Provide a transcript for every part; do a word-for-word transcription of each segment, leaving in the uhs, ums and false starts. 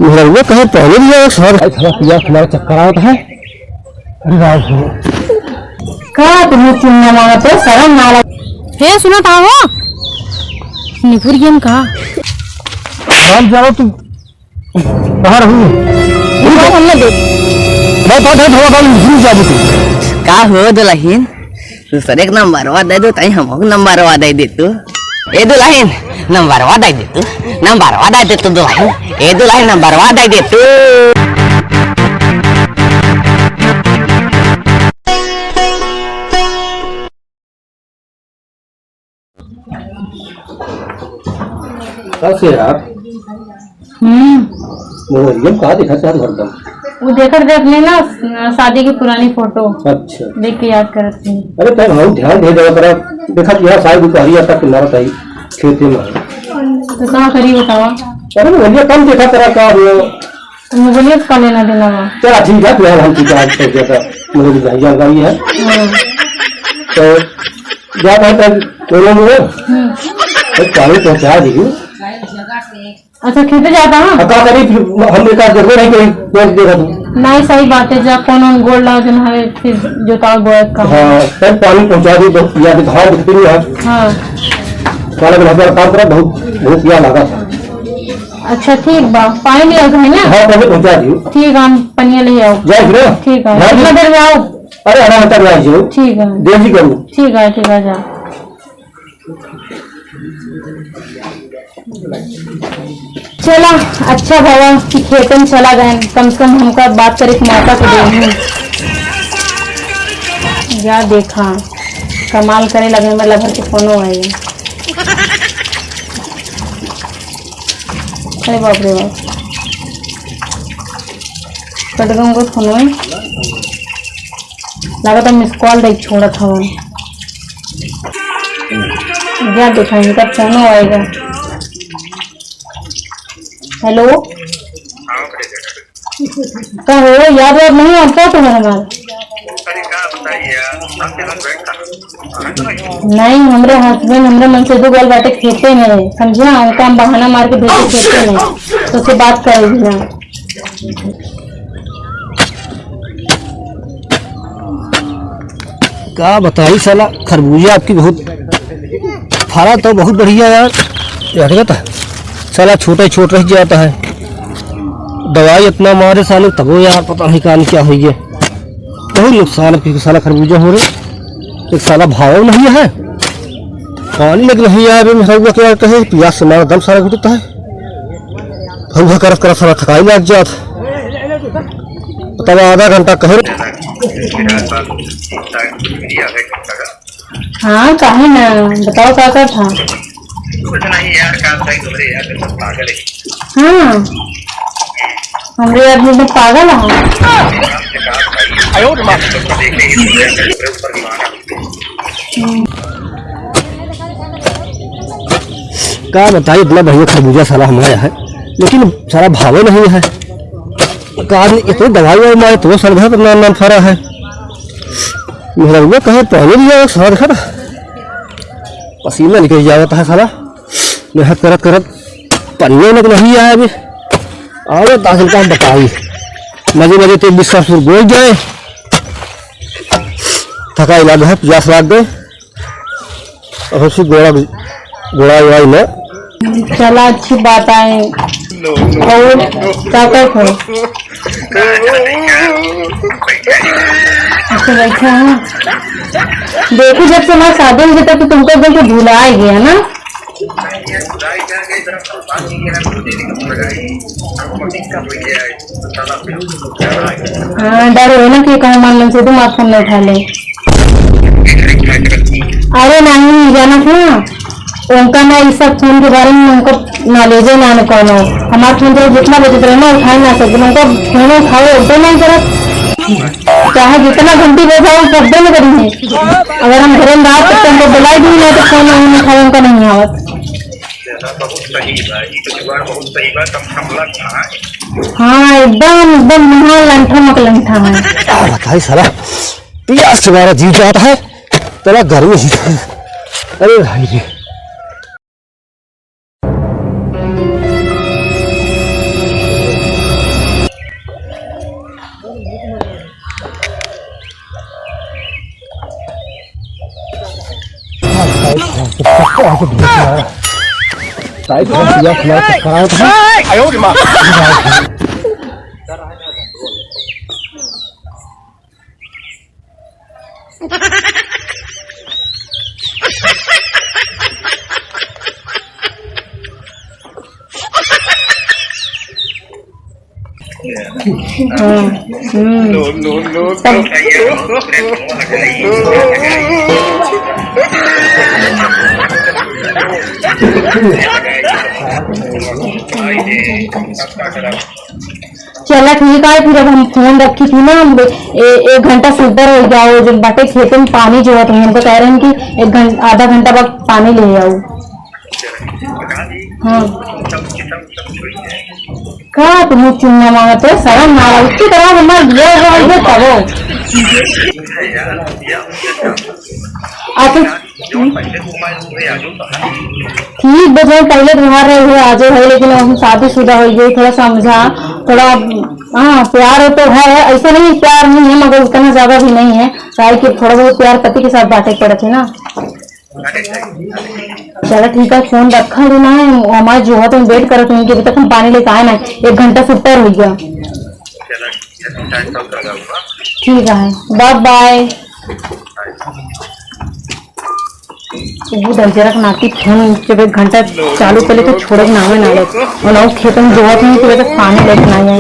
मेहररुआ कहे पहले भी आया, साहब। भाई, थोड़ा पिया, हमारा चक्कर आवत है। अरे राम हो। का तुम्हें चुनना मांगा तो शर्म ना लग। हे, सुनत हो? निपुर गेम का? राम जाओ तू। बाहर हूँ। हमने देख। मैं बात है, थोड़ा बाल घूम जाबू तू। का हो दुलहिन? दूसरे के नंबरवा दे दो, ताई हमहू के नंबरवा दे दे तू। ए दुलहिन, नंबरवा दे दे तू, नंबरवा दे दे तू दुलहिन। ए दुलहिन, नंबरवा दे दे तू। कैसे यार? हम्म। मोबाइल में का देखा चाहत हरदम? वो देखत रहे अपने ना, शादी की पुरानी फोटो। अच्छा। देख के याद करत थी। अरे, तब हम ध्यान दे देवा करा, देखा कि यहाँ सारी दुपहरिया तक किनारा ताई खेते में है। तो का करी बतावा? अरे, भैया, कम देखा करा, का हुआ? तो मोबाइल का लेना देना बा? चला, ठीक है, फिलहाल हम ठीक है, आज तो ज्यादा मुझे भी जानकारी है। हाँ। तो जा भाई, तब बोलो, बोलो। हम्म। एक पानी पहुंचा दीजिए। अच्छा, खेते जाता है? अब का करी, फिर हम एक आध जगह नहीं कहीं पहुंच देगा तू। नहीं, सही बात है, जा कौन कौन गोड़ लाओ जो है, फिर जोताओ बोए का। हाँ, तब पानी पहुंचा दी, बहुत पिया के धान दिखते नहीं है। हाँ। साला के भैया काम करा, बहुत, बहुत पिया लगा था। अच्छा, ठीक बा, पानी ले आओ है ना? हाँ, पहले पहुंचा दियो। ठीक है, हम पनिया ले आओ। जाए फिर। ठीक है, हाँ, कितना जी। देर में आओ? अरे, आधा घंटा में आ जाओ। ठीक है। देर जी करो। ठीक है, ठीक है, जा। चला, अच्छा भवा कि खेतन चला गए, कम से कम हमका बात करे के मौका तो दे। या देखा, कमाल करे लगे, में लभर के फोनो आए। अरे बाप रे बाप, कट गए उनके फोनो। लागत है मिस कॉल देख छोड़त हवन। जा देखा, इनका फोनो आएगा। हेलो, का हो, याद वाद नहीं आता तुम्हें हमारा? नहीं, हमरे हस्बैंड हमरे मन से दो गल बाटे खेते में, समझा? उनका हम बहाना मार के भेजे खेते में, तो से बात करेगी ना। का बताई साला, खरबूजा आपकी बहुत फरा तो बहुत बढ़िया यार। यार, ये तो साला छोटा ही छोट रह जाता है। दवाई इतना मारे साले, तबो यार पता नहीं कान क्या हुई है। बहुत नुकसान है, क्योंकि साला खरबूजा हो रहे, एक साला भाव नहीं है, पानी लग रही है। अबे मेहररुआ क्या कहे, पियास से मारा दम सारा घुटता है। भौहा करत करत साला थकाई लाग जात। तब आधा घंटा कहे। हाँ, काहे ना? बताओ, का करत हा? कुछ नहीं यार, का बताई तोहरे यार, सब पागल है। हाँ, हमरे आदमी तो पागल है। हम्म। का बताई, इतना बढ़िया खरबूजा साला हमारा है, लेकिन साला भावे नहीं है। का आदमी इतनी दवाई वाई मारे तो सरधा पर नाम नाम फरा है। मेहररुआ कहे पानी दिया, साला देखा था, पसीना निकल जावत है साला, मेहनत करत करत पनिया लग नहीं आया अभी। अरे दाखिल का हम बताई, मजे मजे ते बिस्सा सुर बोल जाए, थका इलाज है, प्यास लाग गए। अब उसी गोड़ा, गोड़ा वोड़ा ही ना। चला, अच्छी बात आए। और क्या करत हो? अच्छा, बैठा है। देखो, जब से हमारी शादी हुई, तब तो तुमको एकदम से भुला ही गया ना। हाँ, डर हो ना कि कहूँ मान लो से तुम आप फोन नहीं उठा ले। अरे नहीं, जाना था ना, उनका ना इस सब फोन के बारे में उनका नॉलेज है ना, ना कौनो। हमार फोन तो जितना बजत रहे ना, उठाए ना सकते, उनका फोन उठाओ, एकदम नहीं करत। चाहे जितना घंटी बजाओ, सब दे नहीं करेंगे। अगर हम घरे में बात करते हैं, तो बुलाई भी नहीं, तो फोन नहीं उठावे, उनका नहीं आवत। बहुत सही बा, ई तो जुगाड़ बहुत सही बा, कम से कम लग रहा है। हाँ, एकदम, एकदम महा लंठा मकलंठा है। का बताई साला, पियास से हमारा जीव जाता है, तला गर्मी ही। अरे भाई रे। टाइट हो गया, खिला के खराब है। चला ठीक है, फिर अब हम फोन रखी थी ना, हम ए-, एक घंटा से ऊपर हो गया, वो जो बाटे खेते में पानी जो है, तो हमको कह रहे हैं कि एक घंटा, आधा घंटा बाद पानी ले आओ। हाँ। का तुम चुन्ना मांगत हो? शर्म ना आवे? इतनी तरह हमार बिया हुआ है तबो। अच्छा, ठीक बा, जो पहले तुम्हारे हुए आज है, लेकिन हम शादीशुदा हो गए, थोड़ा समझा, थोड़ा, हाँ, प्यार तो है, ऐसे नहीं प्यार नहीं है, मगर उतना ज्यादा भी नहीं है, काहे कि थोड़ा बहुत प्यार पति के साथ बांटे पड़त है ना। चला ठीक है, फोन रखा देना है, हमारे जो है तुम वेट करत हो कि अभी तक हम पानी लेके आए ना, एक घंटा से ऊपर हो गया। ठीक है, बाय बाय। वो दंजरक नाती फोन जब एक घंटा चालू करे तो छोड़े के नामे ना ले, और ना खेत में जोहत नहीं तो पानी लेके ना आए।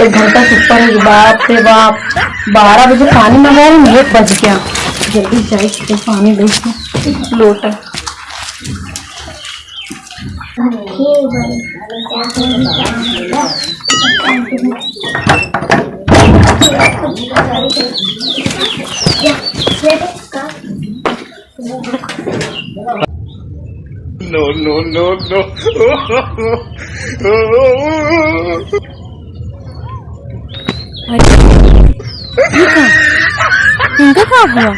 एक घंटा से ऊपर हो गया, बाप रे बाप, बारह बजे पानी मंगा रहे हैं, एक बज गया। जल्दी जाए तो पानी लेके लोटा। No, no, no, no। अरे, ये का? इनका का हुआ?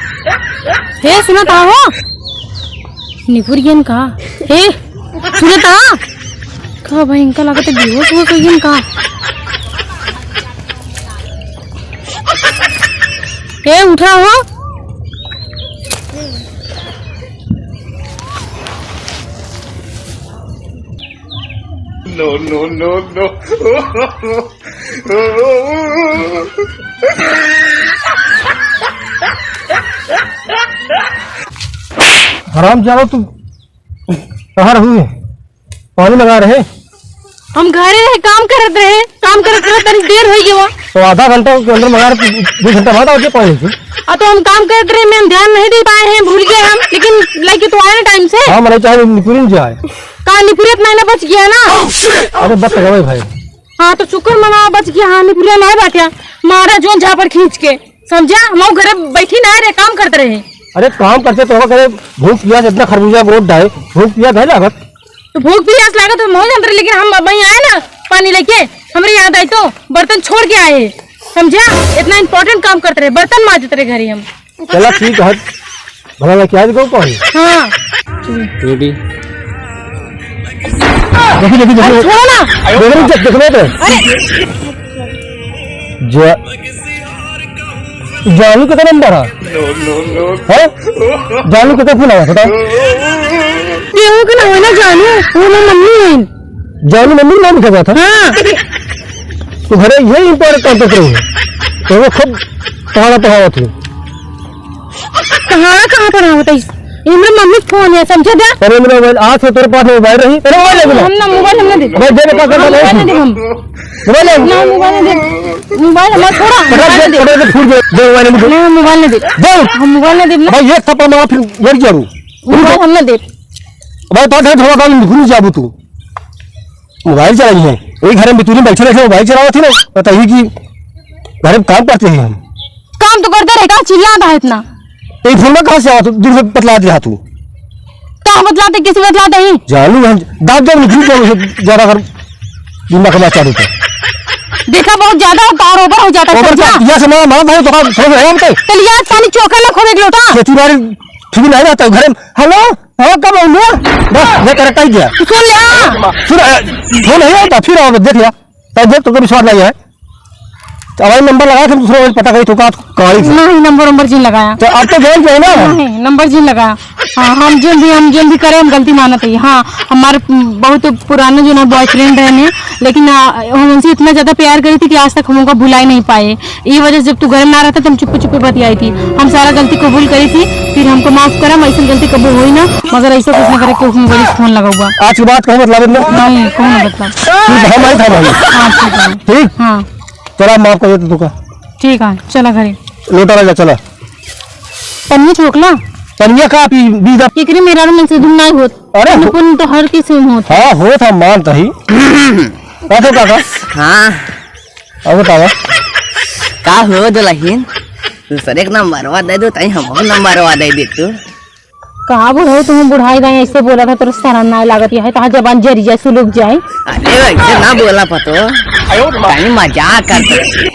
हे, सुनत हो? निपुरियन का? हे, सुनत हो? का भाई, इनका लागत है बेहोश हो गई इनका। हे, उठा हो। No, no, no, no। हराम जानो तू, कहाँ रही है? पानी लगा रहे। हम घरे रहे, काम करत रहे, काम करत करत तनी देर हो गया। तो आधा घंटा के अंदर मंगा रहे, दो घंटा बाद आके पानी लेके। आ तो हम काम करत रहे, मैं ध्यान नहीं दे पाए हैं, भूल गए हम, लेकिन लेके तो आए ना टाइम से। हाँ, मने चाहे निपुरिन जाए। का निपुरियत नहीं ना बच गया ना? अरे बच गए भाई। हाँ, तो शुक्र मना बच गया। हाँ, निपुरिया ना बाटिया, मारा जोन झापड़ खींच के, समझा? हम घरे बैठी ना रहे, काम करते रहे। अरे काम करते तो करे, भूख पियास इतना खरबूजा गोद डाए, भूख पियास है लागत। तो भूख पियास लागत तो मौज अंदर, लेकिन हम अब आए ना पानी लेके, हमरे याद आई तो बर्तन छोड़ के आए, समझा? इतना इंपॉर्टेंट काम करते रहे, बर्तन मांजते रहे घरे हम। चला ठीक है, भला मैं क्या दिखाऊँ पानी? हाँ। रेडी। देखो, देखो, देखो। अरे छोड़ो ना। देखो, देखो, देखो, देखो। अरे। जा-, जानू कितना नंबर है? हैं? जानू कितना फोन आया, बताओ। केहू के ना होई ना जानू, वो ना मम्मी है। जानू मम्मी के नाम लिखा गया था? हाँ। तो घरे यही इंपॉर्टेंट काम करते रहे। तो वो खूब पढ़ाना पढ़ावत है। कहाँ, कहाँ पढ़ावत है? ये मेरे मम्मी के फोन है, समझे बे? अरे मेरा मोबाइल, आज से तेरे पास मोबाइल रही। अरे मोबाइल ले लो। हम ना मोबाइल हम ना दे। भाई दे बेटा, कर मोबाइल ना दे। दे हम। मोबाइल ले। ना मोबाइल ना दे। मोबाइल हमारा छोड़ा, पकड़ मोबाइल दे, ना दे। पकड़ दे, फूट दे। दे मोबाइल मुझे। ना मोबाइल ना दे। दे। हम मोबाइल ना दे ना। भाई एक थप्पड़ मारा फिर गिर जाऊ। मोबाइल हम ना दे। भाई तो घर धोखा कर भूल जाबू तू। मोबाइल चलाई है। वही घर में बितूरी बैठे बैठे मोबाइल चलावत थी ना। बताइए कि घर में काम करते हैं हम। काम तो करते रहे, का चिल्लाता है इतना? तो ये फोन में कहाँ से आवा तू? दूर से बतला दे तू। कहाँ बतलाते, किसी बतलाते ही? जानू हम दाब दाब निकल जाओ, ज्यादा कर दिमाग में चालू कर। देखा, बहुत ज्यादा तार ऊपर हो जाता है, ओवर समझा? का, यह समय हमारा भाई तो का समझ रहे हैं हम तो। चलिए, आज पानी चोखा ना खोले एक लोटा। खेती बाड़ी ठीक नहीं रहता है घर में। हेलो, हाँ, कब आऊँ मैं? बस, ये करेक्ट ही गया। तू सुन ले, हाँ। सुन, अ, फोन नहीं आता, फिर आओ, देख लिया। तब देख, तुमको विश्वास नहीं है। तो अब नंबर लगाया, हम दूसरा पता करी तो का कहानी से। नहीं, नंबर वंबर जिन लगाया। तो अब तो जान गए ना। नहीं, नंबर जिन लगाया। हाँ, हम जिन भी, हम जिन भी करे, हम गलती मानत ही। हाँ, हमारे बहुत पुराना जो ना boyfriend रहने, लेकिन, आ, हम उनसे इतना ज्यादा प्यार करी थी कि आज तक हम उनका भुला ही नहीं पाए। ये वजह से जब तू घर में ना रहता तो हम चुप्पे चुप्पे बतियाई थी, हम सारा गलती कबूल करी थी, फिर हमको माफ करा, हम ऐसी गलती कबूल हुई ना, मगर ऐसा कुछ ना करे कि उसमें बड़ी फोन लगाऊंगा। आज के बाद कहूँ मतलब ना। नहीं, कहूँ ना मतलब। ठीक है, हम आई था भाई। हाँ, ठीक है। ठीक? हाँ। चला, माफ कर देते तुका। ठीक है, चला घरे। लोटा राजा, चला। पनिया छोकला। पनिया का पी, बीदा। केकरे मेरा में से धुन नहीं होत। अरे, पुन तो हर किसी में होत। हाँ, होत हम मानत ही। का तो काका? हाँ। अब बतावा। का हो दुलहिन? दूसरे के नंबरवा दे दो, ताई हमको नंबरवा दे दे तू। का बुढ़ऊ, तुम बुढ़ाई दाई ऐसे बोला था, तोर शरम नाय लागत है, तहाँ जबान जरी जाए, सुलुक जाए। अरे वैसे ना बोला पतो, ताई मजाक करत रही।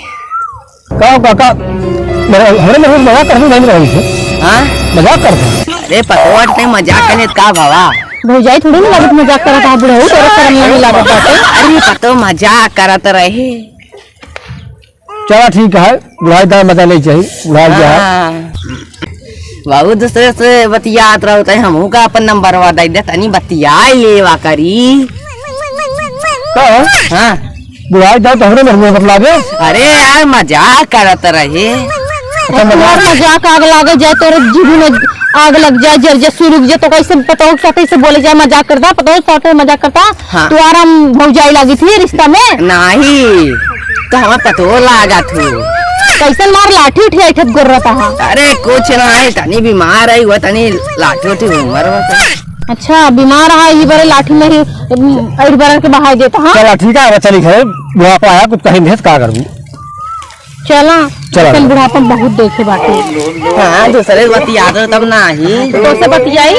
का, का, का? मेरा, हमरे में मजाक करते नहीं रही है। हाँ? मजाक करते हैं। अरे पतोट ते मजाक करे का भावा? भौजाई थोड़ी ना लागत मजाक करत है, बुढ़ऊ, तोरा शरम नहीं लागत बाटे। अरे पतो मजाक करत रहे। चला ठीक है, बुढ़ाई दाई मजा ले चाहिए, बुढ़ाई जा है। हाँ। बाबू दूसरे से बतियात रहो, तो हमहू का अपन नंबरवा दे दे, तनी बतियाई लेवा करी। का? हाँ। बुढ़ाई दाई तो हमरे में बतलावे। अरे यार, मजाक करत रहे। अच्छा, मजाक। यार, मजाक आग लागे जाए, तोरे जीभी में आग लग जाए, जर जे सुलुक जे, तो कैसे पतोह के साथ ऐसे बोले जाए, मजाक करता, पतोह के साथ मजाक करता। हाँ। तू आराम भौजाई लागी थी रिश्ता में? नहीं, तो हमार पतोह लागत हो। कैसन मार लाठी उठी ऐठत गोर रहता है? अरे कुछ नहीं, तनी बीमार है, वो तनी लाठी उठी उमर बस। अच्छा, बीमार है, ये बड़े लाठी में ही, उम, ऐर बरर के बहाई देता, हाँ? चला ठीक है, अब चली घर, बुढ़ापा आया, कुछ कहीं नहीं, का करबू? चला, चला। अपन बुढ़ापा में बहुत देखे बाटे। हाँ, दूसरे से बतियात हो तब नाही। तो से बतियाई?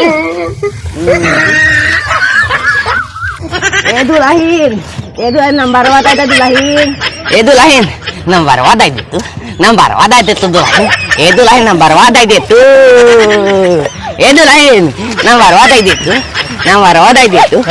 ए दुलहिन, ए दुलहिन, नंबरवा दे दे दुलहिन। ए दुलहिन, नंबरवा दे दे तू, नंबरवा दे दे तू दुलहिन। ए दुलहिन, नंबरवा दे दे तू। ए दुलहिन, नंबरवा दे दे तू, नंबरवा दे दे तू।